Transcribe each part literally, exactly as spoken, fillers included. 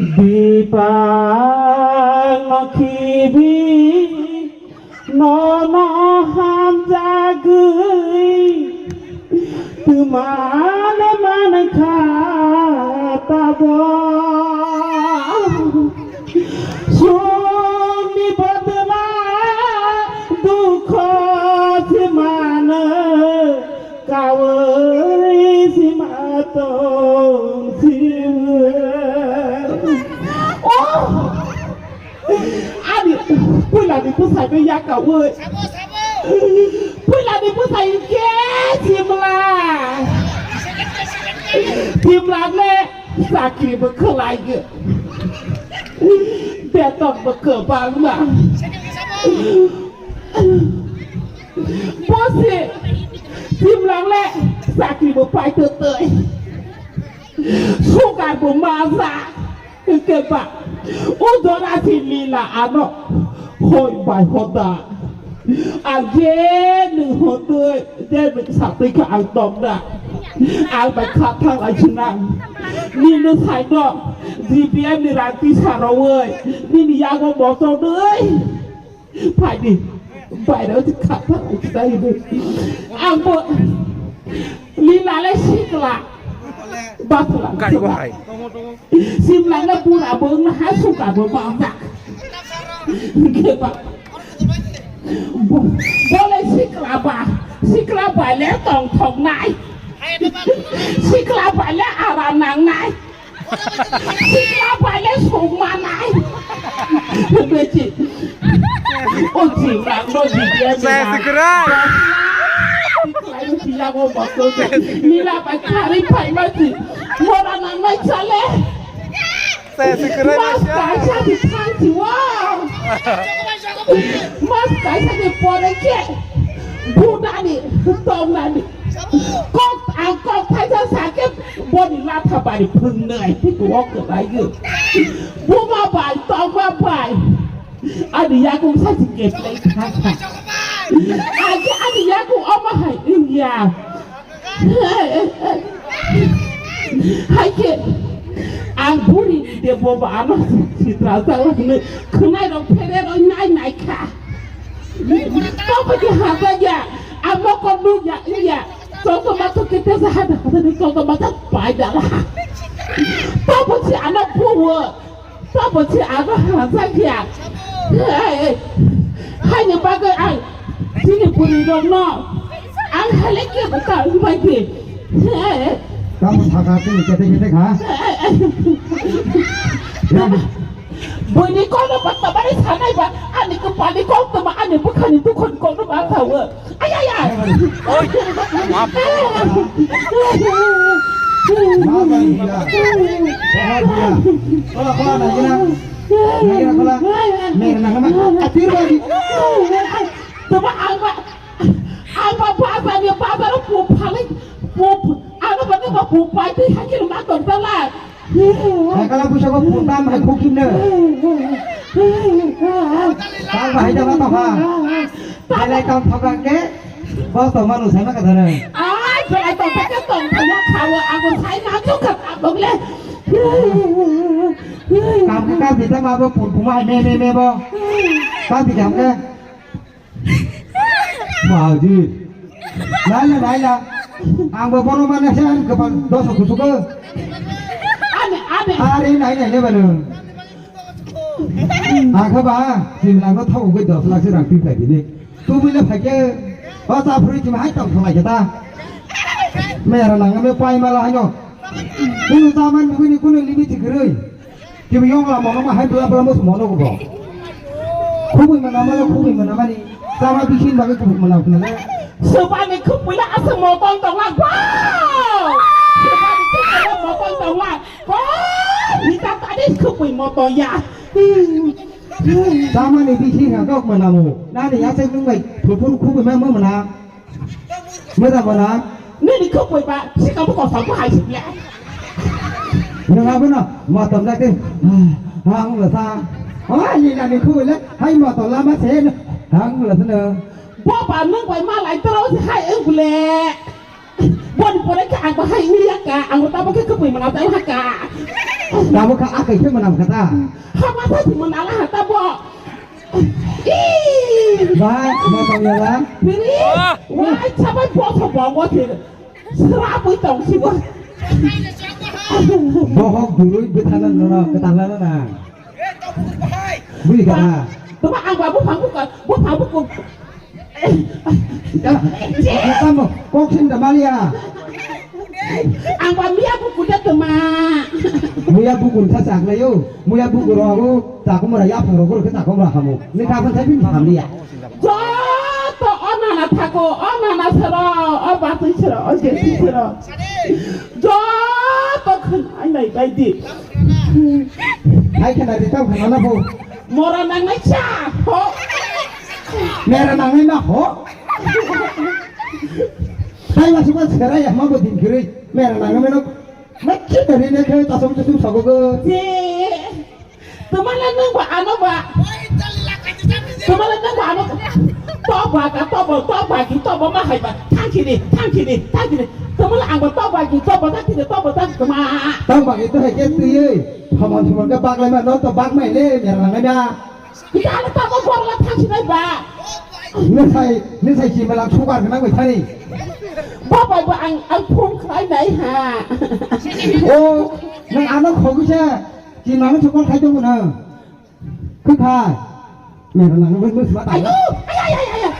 Bipang no khibi nono hamjagwi twmane mankha tabo. Sumni bodla dukho se mano. Kawi sima tong sima. Oh! Ani puila ni bwsai no ya kawi. Puila ni bwsai ke simla. Simla le chakri bo khwlai ge. Beton bo kwbang ma. Bosi, simlang le, chakri bo pai twi twi. Sugar bo maja, hwnkhe ba, o jora si lila ano, hoi bai hoda. Ang je nwng hotwi, je nwng satwi kha ang tongna. Ang bai kha thang lai sinang. Nini side no, G P M ni rang twi sarowi, nini yago motorwi. Phaidi, bairao se kha thang lai sinai hinwi. Ang bo, lila le sikla. Batla. Gari bo hai. Simla le bura bo wngna ha suka bo bangja. Hwnkhe ba. Bo, bo le sikla ba, sikla ba le tong thok nai. Sikla ba le aram nang nai. Sikla ba le song ma nai. Bechi. O sikla no di dia. Sa sikra. Sikla yo siya ko bakto. Nila ba khari phai ma si. Mora nang nai chale. Mas kaisa ni thansi wo. Mas kaisa ni pore khe budani tongnani. Kok ang kok thaisa sakhe boni latha bari phungnai phi ko khlai ge. Buma bai tongma bai. Ani yakung sa si keplai thangkha. Ani, ani yakung omo hai wngya. Hai khe ang buri ni de bo ba ano sitra sa hwnwi khwnai rok phere rok nai nai kha. Tobo khe hata ya, ang mokol nuk ya, ya. Toto ma to kete sa hata hata ni toto ma ta pai da la. Tobo si ano buwo. Sabo si ano hasa kya. Hey, hai ni bagwi ang sini puri rok no. Ang hale ke buka ubai ke. Hey. Kamu thaka sini kete kete kha. Bini kono pat tabari sanai ba ani kepali kau tema ani bukhani dukhon kono ba thawo. Ay, ay, ay. Oi, maaf. Maaf, Bang, gila. Kola, kola, na, gila. Na, gila, kola. Mer, na, kama. Atir, Bang. Tama, alma, alma, papa, ni, papa, ro, pu, phali, pu, pu, ano, bani, ma, pu, pai, ti, hakil, ma, tong, tala. Hai kala puisa ko putam hai khukimne. Tang bahai jama to ha. Belai tong thokang ke. Bos to manu sai ma kathana. Ai, belai tong thokang tong thokang khawa, ang sai na chuk kha abong le. Kam ke kam bita ma bo pun puma hai me me me bo. Kam bita ke. Baji. Laila, laila. Ang bo bono mana se ang kepal dosa kusuka. Ane, ane. Are nai nai ne bano. Akha ba, sim lang no thau goi dos lakh se rang pi pai bini. Tu bile phai ke. O ta phuri sim hai tong thalai ke ta. Mera lang me pai mala hai no. Kunu taman bini kunu limit gurui. Kibu yong la mono ma hai bla bla mo mono ko bo. Khubui mana mani, khubui mana mani. Sama bisin bagai khubui mana khuna le. Sebani khubui la asa motong tong la bo. Sebani khubui la motong tong la. Ko, hita tadi khubui motong ya. Sama ni bisin ha dok mana mo. Nani ya se nung bai. Pupur khubui ma mo mana. Mera mana? Nini khubui ba, si kamu kosong ko hai sih ya. Nang apa na? Motom lagi. Hang lesa. Oh, ini nani khubui le. Hai motom lama sen. Hang lesa na. Bo ba nung bai ma lai terus hai enggule. Bo ni pore ke ang ba hai uli ya ka, ang ta ba ke khubui mana ta ha ka. Tabuk kha akai khe mwnam kha ta. Hama sa si mwnala ha ta bo. Ih! Bai, ma tong ya ba? Biri. Wah. Wai sabai bo sa bo bo si. Sra bui tong si bo. Bohok durui bithana nono ketana na. Bui kana. Tuma ang ba bo phabu ka, bo phabu ko. Tamo, kok sim da malia. Ang ba mia bu kuda tuma. Muya bu kun sa sak layo. Muya bu ku rogo, ta ko mura ya phang rogo ke ta ko mura hamu. Ni ka phan sai bin hamlia. Joto o nana thako, o nana sero, o batwi sero, o jesi sero. Joto khun ai nai bai di. Ai khana di tau khana na bo. Mora nangnai cha ho. Mera nangnai ma ho. Tai ma suka sera ya ma bo din kiri. Mera nangnai ma no. Ma chi dari ne khe ta som tu sago go. Ji. Tumala nang ba ano ba. Tumala nang ba ano. To ba ka to ba to ba ki to ba ma hai ba. Thang kiri, thang kiri, thang kiri. Tumala ang ba to ba ki to ba thang kiri to ba thang kiri ma. Tang ba ki to hai ke tu ye. Hamon hamon ka bak lai ma no to bak mai le mera nangnai ma. Kita ano tamo borla thangsinai ba. Nesai, nesai si melang sugar gwnang bai thani. Ba bai ba ang, ang phone khlai nai ha. O, nang ano khogwi se, si nang chukol khai tong na. Khe khai. Mera nang bai mus ba ta. Ayo, ay, ay, ay.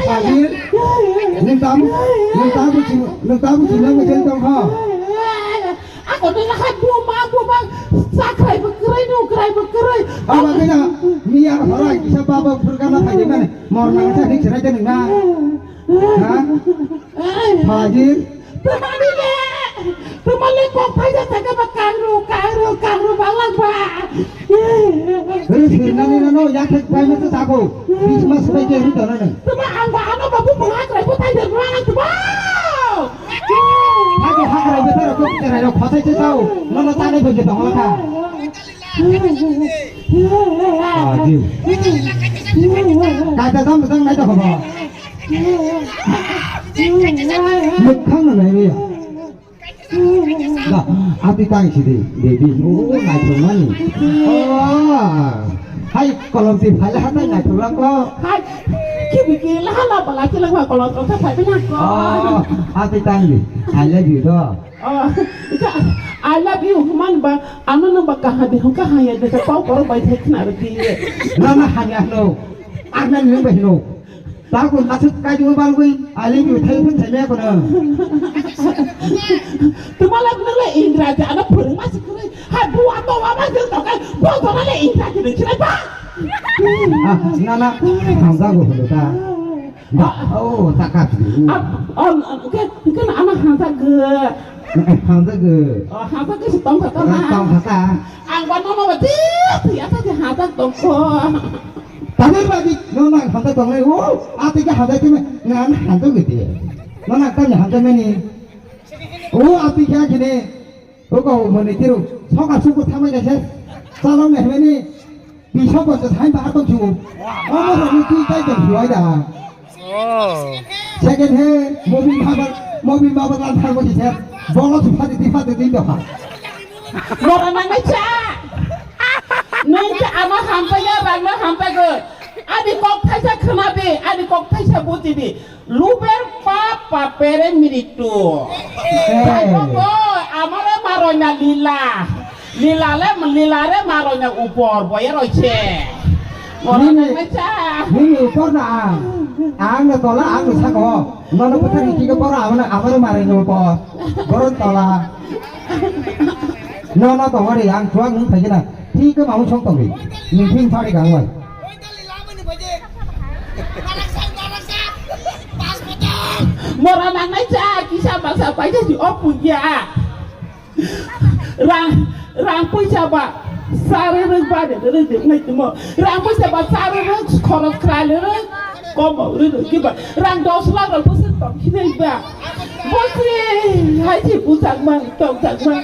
Pagir, nang tam, nang tam si, nang tam si nang bai tong kha. Ako nila hai buma buma sakrai bwkrwi nukrai bwkrwi. Aba kena miya horai kisa baba phurkana phai mane mor nang sa hik serai de nang na. Ha? Phagir. Tumani le, tumani kok phai ja saka ba kangru kangru kangru balang ba. Ri sirnani nano yakhek phai mate sako. Bismas phai ke ri dona nang. Tuma ang ba ano babu mangakrai butai de mangak ba. Hake hakrai bwtharok kok cherai rok khosai se sao. Nono chanai bai se tongla kha. Ah, di. Kaita jam jang nai ta khobo. Mukhang no nai ya. Da, ati tang si di, baby. Oh, nai thong mani. Oh. Hai kolom ti phai la hatai nai thong lang ko. Hai, kibi ki la hala bala ki lang ma kolom thong sa phai bina ko. Oh, ati tang di. I love you do. Oh, ika, I love you man ba, ano no ba kaha di hon kaha ya de pau koro bai thai khna ri di. Na na hanya no. Arna ni bai no. Tago nasuk kai jung bal gui, ali ni thai phun thai me kono. Tumala nang le Ingraji ano phurung ma sikri. Ha bu ato wa ma jeng to kai, bu to le Ingraji ni chilai ba. Ah, na na, hamja go holo ta. Ba, oh, ta ka tu. Ah, oh, ke, ke na ama hamja go. Hamja go. Oh, hamja go si tong kha ta na. Tong kha ta. Ang ba no no ba ti, ti ata ti hamja tong ko. Tamo bagi, no na hamjak tongnai, o, ati khe hamjak khe, ngan hamjak gede. No na kami hamjak mani. O, ati khe kene, o ko mani tiru, soka suku thamai kaise, salong ne hmeni, bisok ko sai ba atong chu. O, mo ni tu tai de huai da. Oh. Second hand, mobil mabar, mobil mabar lan thang ko se, bolo chu phati di phati di doha. Mora nangnai cha. Nung khe ano hampai ya, rang no hampai go. Ani kok thaisa khna di, ani kok thaisa buji di. Luber pa pa pere miritu. Hey. Thai ko go, amare maronya lila. Lila le, lila re maronya upor, boye roise. Mora nangnai cha. Nini upor na ang. Ang no tola, ang no sako. Nono bwthar rikhi khe boro amano, amaro mari no bo. Boro tola. Nono tongori ang chuak nung thai gana. Thik khe mamu song tongri. Ning thing phari gang wai. Mora nangnai cha kisa masa paisa si opun ya. Rang, rang puisa ba, sari rwk ba de, rwk de, ngai timo. Rang puisa ba, sari rwk, khoros krai rwk, komo rwk rwk, kiba. Rang dos lakh rok bwswk tong khinai ba. Bosi, hai si bujak ma, tong jak ma.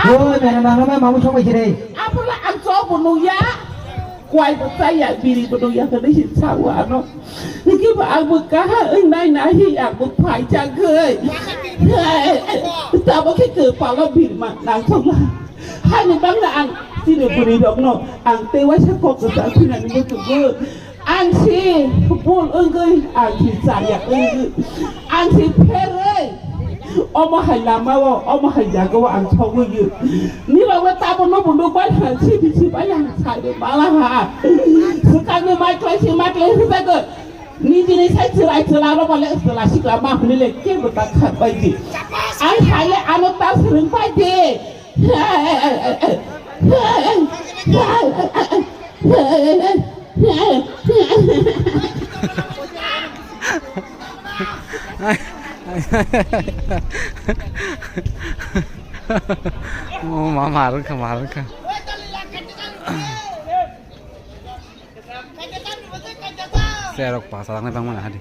Oi, mera nang ma, mamu song bai kire. Apola ang chok bo nung ya. Kwai bo chaya, biri bo nung ya, khe nisi sao ano. Hwnkhe bo ang bo kaha wng nai nai hi ang bo phai chak khe. Tamo khe kwpalo biri ma nangthokla. Hani bangla ang chini bwrwi rokno ang tei waisa kok kwchang phinani muchungo. Ang se bol wngwi ang se chaya wngwi. Ang se pherwi. Omo hai lama o, omo hai jaga o ang thogwi. Nirok le tamo no bo nukbai ha, sibi sibai ang sai de bala ha. Swkang ni mai klai si mai klai hwjago. Nijini sai chwrai chwla ro bale chwla sikla ma hwnwi le kebo ta khat bai di. Ang hai le ano ta swrwng bai di. Oh, ma, marwkha, marwkha. Serok pasa tangnai bangmani hadi.